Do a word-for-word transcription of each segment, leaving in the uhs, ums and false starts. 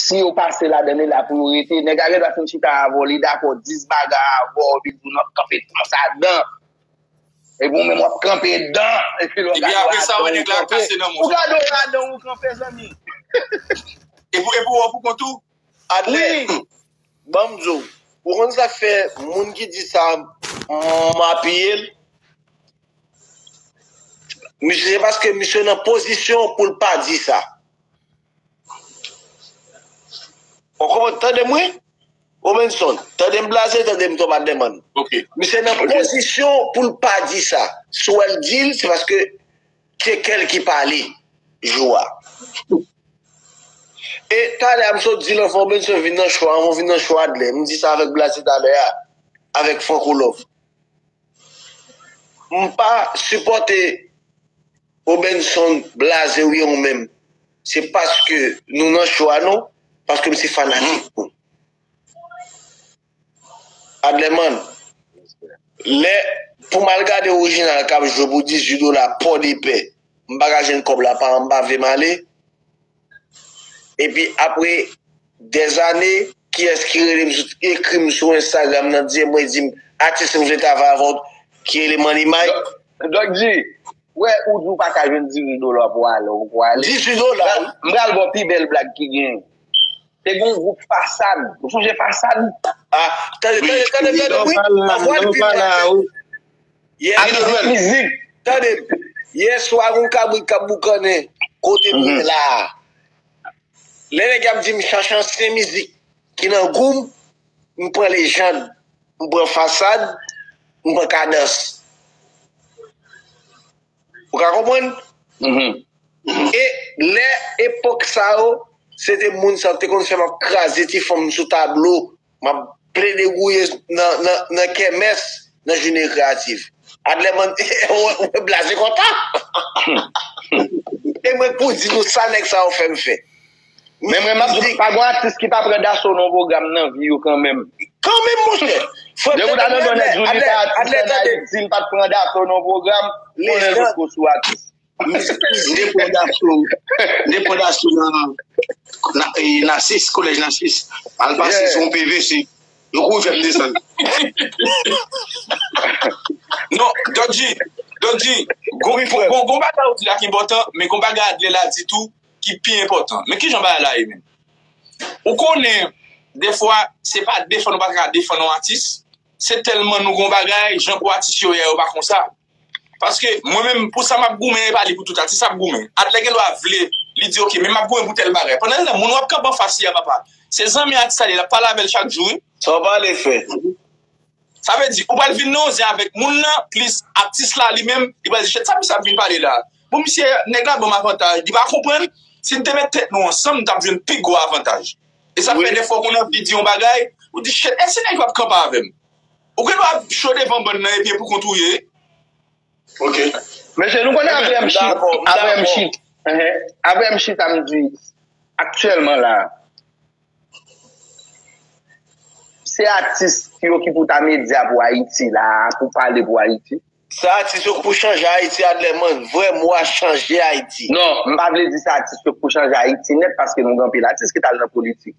si yo pase ladan l, e la pou yo rete. Nèg la gen dwa fin chita avè w, li dakò dis bagay avè w, epi l di w, "Non, kanpe konsa dan." Epi ou menm w ap kanpe dan, epi lè w gade w apre sa, wè nèg la ap kase nan mwen. Ou gade w ladan ou kanpe, zanmi. Epi, epi w pou kont ou, Adlè, wi, ban m di w, ou konn sa k fè moun ki di sa, m apiye l? Misye, se paske misye nan pozisyon pou l pa di sa. Ou konprann? Tande m wi. Robinson, tande m blaze, tande m tou, pa demann. Ok. Misye nan pozisyon pou l pa di sa. Si w wè l di l, se paske se kè l ki pale jou a. E talè a, m sot di l anvan Robinson vin nan cho a, anvan w vin nan cho a, Adlè. M di sa avèk blaze talè a, avèk Franco Love. M pa sipòte Robinson blaze wi ou menm. Se paske nou nan cho a non, paske m se fanatik ou. Adlèman, lè pou m al gade orijinal k ap jwe pou dizuit dola Pòdepè, m pa ka jwenn kòb la, paran m pa vle m ale. Epi apre dèzane, kiyès ki rele m sou, ekri m sou Instagram nan, di mwen, di m, atis m vle travay avè w, ki rele Money Mike. Dòk G, wè, ou di w pa ka jwenn dizuit dola pou ale, ou poko ale. Dizuit dola, wi. M pral ba w pi bèl blag ki genyen. Te gen yon gwoup Fasad. Ou sonje Fasad? Ah, tande, tande, tande, tande, wi. Anvan l vin la, wi. Yè, avèk mizik. Tande, yè swa, gon kabrit k ap boukannen kote nou ye la a. Lè nèg ap di m chache ansyen mizik ki nan gou m, m pran Lejand, m pran Fasad, m pran Kadans. Ou ka konprann? E lè epòk sa yo, se te moun sa yo te konn fè m ap kraze ti fanm sou tablo, m ap plede gouye nan, nan, nan kèmès, nan jounen kreyatif. Adlèman, ou blaze kontan. E mwen pou di nou sa nèg sa yo fè m fè. Men mwen m ap di, pa gon atis ki pa pran daso nan yon pwogram nan vi yo kanmenm. Kanmenm, monchè. Depi w ta tande yon nèg di w li pa atis an Ayiti, li pa t pran daso nan yon pwogram, konnen l potko sou atis. M te pran daso, m te pran daso nan, nan, e, Nasis, kolèj Nasis. Al pase sou yon P V C. Yo kouri fè m desann. Non, Dodji, Dodji, gon, gon, gon bagay ou di la ki enpòtan, men gon bagay Adlè la di tou ki pi enpòtan. Men kijan bagay la ye menm? Ou konnen, defwa, se pa defann ou pa ka defann yon atis, se tèlman nou gon bagay, jan pou atis yo ye a, yo pa konsa. Paske mwen menm, pou sa m ap goumen, e pa li pou tout atis ap goumen. Adlè gen dwa vle, li di, "Ok, men m ap goumen pou tèl bagay." Pandan se tan, moun w ap kanpe anfas li a, papa, se zanmi atis la li ye, l ap pale avè l chak jou, wi. Sa w pale fè. Sa vle di, ou pral vin nan yon zen avèk moun nan, plis atis la li menm, li pral di, "Shit, sa misye ap vin pale la? Bon, misye, nèg la ban m avantaj, li pa konprann, si n te met tèt nou ansanm, n t ap jwenn pi gwo avantaj." E sa fè defwa ou konn anvi di yon bagay, ou di, "Shit, èske nèg yo ap kanpe avè m?" Ou gen dwa cho devan bann nan epi e pou kont ou ye. Ok. Mesye, nou konnen apre m chita, apre m chita, m di, aktyèlman la, se atis yo ki pou ta medya pou Ayiti la, pou pale pou Ayiti. Se atis yo ki pou chanje Ayiti, Adlèman. Vrè mo a, chanje Ayiti. Non, m pa vle di se atis yo ki pou chanje Ayiti nèt, paske nou gen anpil atis ki t al nan politik.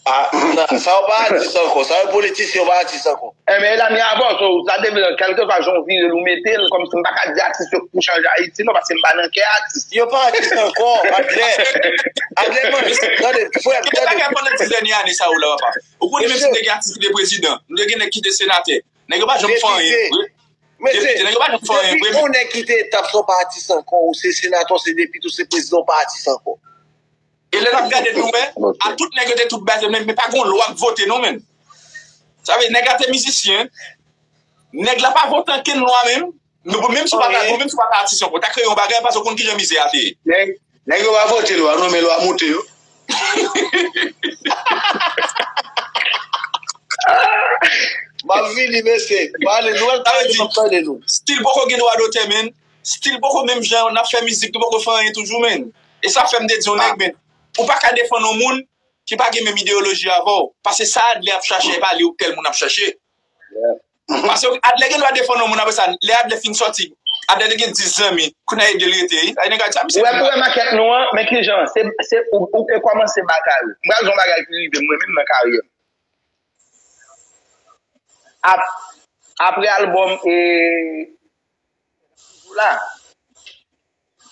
Ah, sa yo pa atis ankò. Sa yo politisyen, yo pa atis ankò. Enben, e la mi avans, sa te vle, kèlkeswa jan w vire l ou mete l, kòmsi m pa ka di atis yo pou chanje Ayiti, non, paske m pa nan kè atis. Yo pa atis ankò, Adlè. Adlè, man, tande, frè m, tande. Bagay pandan diz dènye ane sa yo la, papa. Ou konnen menm si te gen atis ki te prezidan, nou te gen nèg ki te senatè. Nèg yo pa janm fè anyen vre. Depite, nèg yo pa janm fè anyen vre. Depi yon nèg kite etap sa, w pa atis ankò, ou se senatè, w se depite, w se prezidan, w pa atis ankò. E lè n ap gade nou wè, a tout nèg yo te tout baze, men, men pa gon lwa k vote non, menn. Sa vle di, nèg la te mizisyen, nèg la pa vote ankenn lwa menm, men bon, menm si w pa ta, bon, menm si w pa ta atis ankò, w ta kreye yon bagay, paske w konn kijan mizè a te ye. Nèg, nèg yo pa vote lwa non, men lwa moute yo. M ap vini, mesye. M ale, nou wè l pale, m ap tande nou. Still poko gen dwa dotè, menn. Still poko menm jan n ap fè mizik, nou poko fè anyen toujou, menn. E sa fè m te di yon nèg, menn, ou pa ka defann yon moun ki pa gen menm ideyoloji avè w. Paske sa Adlè ap chache, e pa li ou tèl moun ap chache. Paske Adlè gen dwa defann yon moun apre sa, lè Adlè fin sòti, Abner te gen dis zanmi. Kounye a e de l rete, wi. Ay, nèg a di, a, misye Ou wè, pou wè makèt nou an, men kijan, se, se, ou, ou te kòmanse batay. M pral di yon bagay ki rive mwen menm nan karyè m. Ap, apre albòm, e, la,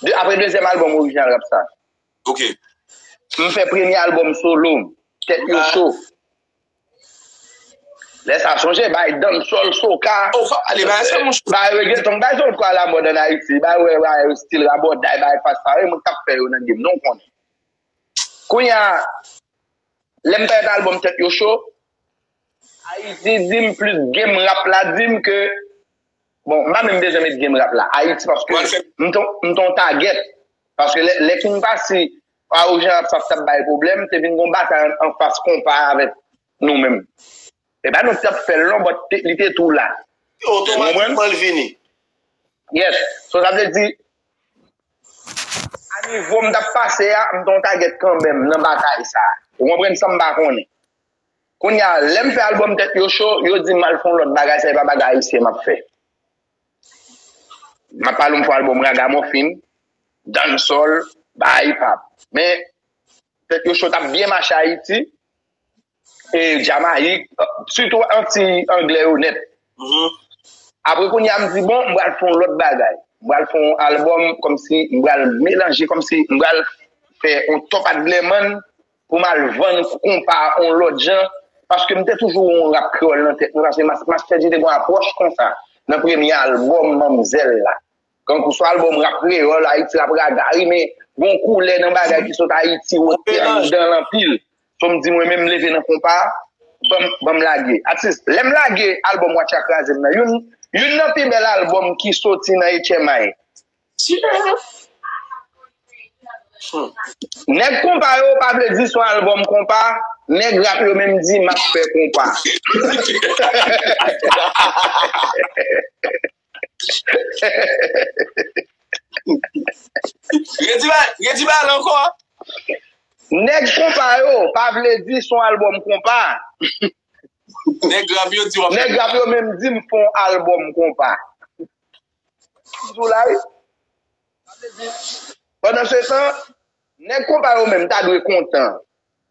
de, apre dezyèm albòm Orijinal Rap sa, Ok. M fè premye albòm solo m, Tèt Yo Cho. Lè sa, sonje, bay dancehall, soca, Oh, fò pale, bay sa, monchè. Bay reggaeton, bay sa k alamòd ann Ayiti, bay, wè, bay stil rabòday, bay fas sa, e mwen k t ap fè yo nan game, non, w konnen. Kounye a, lè m parèt albòm Tèt Yo Cho, Ayiti di m plis game rap la di m ke, bon, m pa menm bezwen met game rap la Ayiti, paske m t on, m t on target. Paske lè, lè King Passy, a Orijinal Rap sa t ap bay pwoblèm, te vin gon batay an, anfas konpa avèk nou menm. E pa nou ki t ap fè l non, but te, li te tou la. Otomatikman l vini. Yes. So, sa vle di, a nivo m t ap pase a, m t on target kanmenm nan batay sa. Ou konprann sa m pa konnen. Kounye a, lè m fè albòm Tèt Yo Cho, yo di m al fè yon lòt bagay, sa e pa bagay ayisyen m ap fè. M ap pale w m fè yon albòm ragamuffin, dancehall, bagay hip hop. Men, Tèt Yo Cho t ap byen mache Ayiti, e Jamayik, sitou anti anglè yo nèt. Apre kounye a, m di, bon, m pral fè yon lòt bagay. M pral fè yon albòm kòmsi m pral melanje, kòmsi m pral fè yon top adleman pou m al vann konpa yon lòt jan. Paske m te toujou yon rap kreyòl nan tèt mwen, paske Mas-, Master Dji te gen yon apwòch konsa nan premye albòm Manmzèl la. Kankou sou albòm rap kreyòl, Ayiti rap raga, wi, men gon koulè nan bagay ki sot Ayiti, wotè anndan l anpil. So m di mwen menm m leve nan konpa, ban m, ban m lage. Atis, lè m lage albòm Watcha Kraze m nan, youn, youn nan pi bèl albòm ki soti nan H M I. Nèg konpa yo pa vle di se yon albòm konpa, nèg rap yo menm di m ap fè konpa. Redi ba, redi ba l ankò. Nèg konpa yo pa vle di se yon albòm konpa. Nèg rap yo di w ap fè Nèg rap yo menm di m fè yon albòm konpa. Toujou la, wi. Pandan se tan, nèg konpa yo menm ta dwe kontan.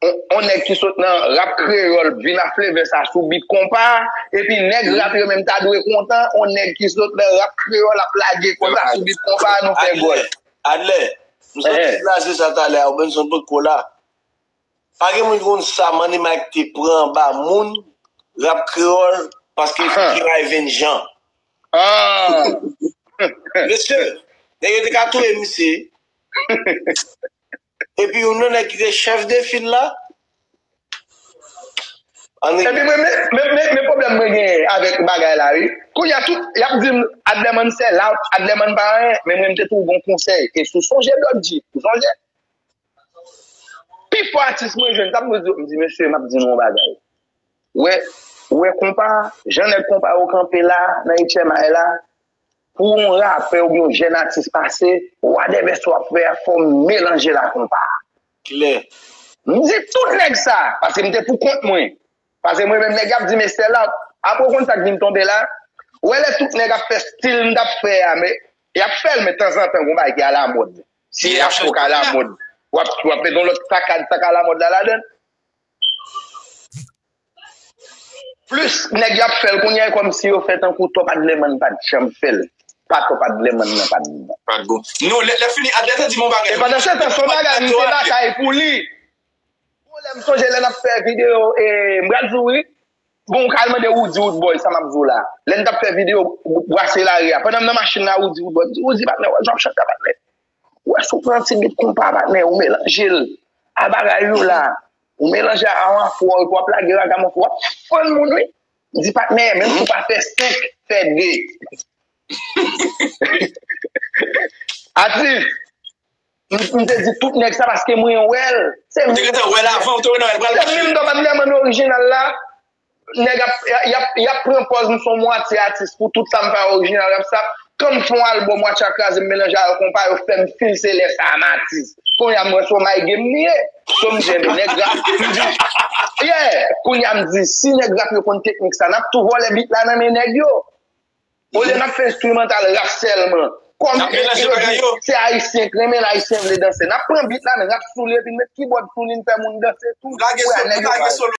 On, on nèg ki sot nan rap kreyòl vin a flevè sa sou bit konpa, epi nèg rap yo menm ta dwe kontan, on nèg ki sot nan rap kreyòl ap lage konsa sou bit konpa, nou fè gòl. Adlè, Adlè, m santi blaze sa talè a, ou menm son potko la. Pa gen moun ki konn sa Money Mike te pran anba moun rap kreyòl paske figi Raven Jean. Ah! Mesye, nèg yo te ka touye misye. Epi youn nan nèg ki te chèf de fil la, Ann Epi mwen, men, men, men, men pwoblèm mwen genyen avèk bagay la, wi. Kounye a tout, y ap di m, Adlerman sell out, Adlerman pa anyen, men mwen, m te tou gon konsèy. E si w sonje Dodji, ou sonje? Pi fò atis mwen jwenn, t ap mwen di, m di, mesye, m ap di nou yon bagay. Ou wè, ou wè konpa, jan nèg konpa yo kanpe la, nan H M I la, pou yon rapè oubyen yon jèn atis pase, whatever sa w ap fè a, fò w melanje l a konpa. Klè. M di tout nèg sa, paske m te pou kont mwen. Paske mwen menm, nèg y ap di, men sell out. Apre w konn sa k vin tonbe la? Ou wè lè tout nèg ap fè stil m t ap fè a, men y ap fè l, men tanzantan, gon bagay ki alamòd. Si afro k alamòd, w ap, w ap met yon lòt sakad sa k alamòd la ladan l. Plis nèg y ap fè l kounye a, e kòmsi yo fè tankou Top Adlerman pa t janm fè l. Pa Top Adlerman nan pa t bon. Pa t bon. Non, lè, lè fini, Adler te di m yon bagay. E pandan se tan, se yon bagay m te batay pou li. Bon, lè m sonje lè n ap fè videyo, e, m pral di w wi, bon, ou ka al mande Roody Roodboy sa m ap di w la. Lè n t ap fè videyo, Brase Lari a, pandan m nan machin la, Roody Roodboy, m di, Roody, patnè, w ap chante, patnè. Ou wè, si w pran ti bit konpa, patnè, ou melanje l a bagay yo la, ou melanje a yon afro, epi w ap lage ragamuffin, w ap fann moun, wi. M di, patnè, menm si w pa fè senk, fè de. Atis, m, m te di tout nèg sa paske mwen wè l. Se Ou te gentan wè l avan, ou te wè l pral se menm Top Adlerman orijinal la. Nèg ap, y ap, y ap, y ap pran pòz m se yon mwatye atis pou tout sa m fè a orijinal rap sa. Kan m fè yon albòm Watcha Kraze m melanje a yo konpa, yo fè m feel se lè sa a m atis. Kounye a m wè se yon may game m ye. So m di, enben, nèg rap, m di, yeah, kounye a m di, si nèg rap yo konn teknik sa, n ap tou vòlè bit la nan men nèg yo. Olye n ap fè enstrimantal rap sèlman. Kòm se ayisyen k renmen l, ayisyen vle danse, n ap pran bit la, n rap sou li, epi n met kibòd sou li, n fè moun danse tou. Lage solo, lage solo.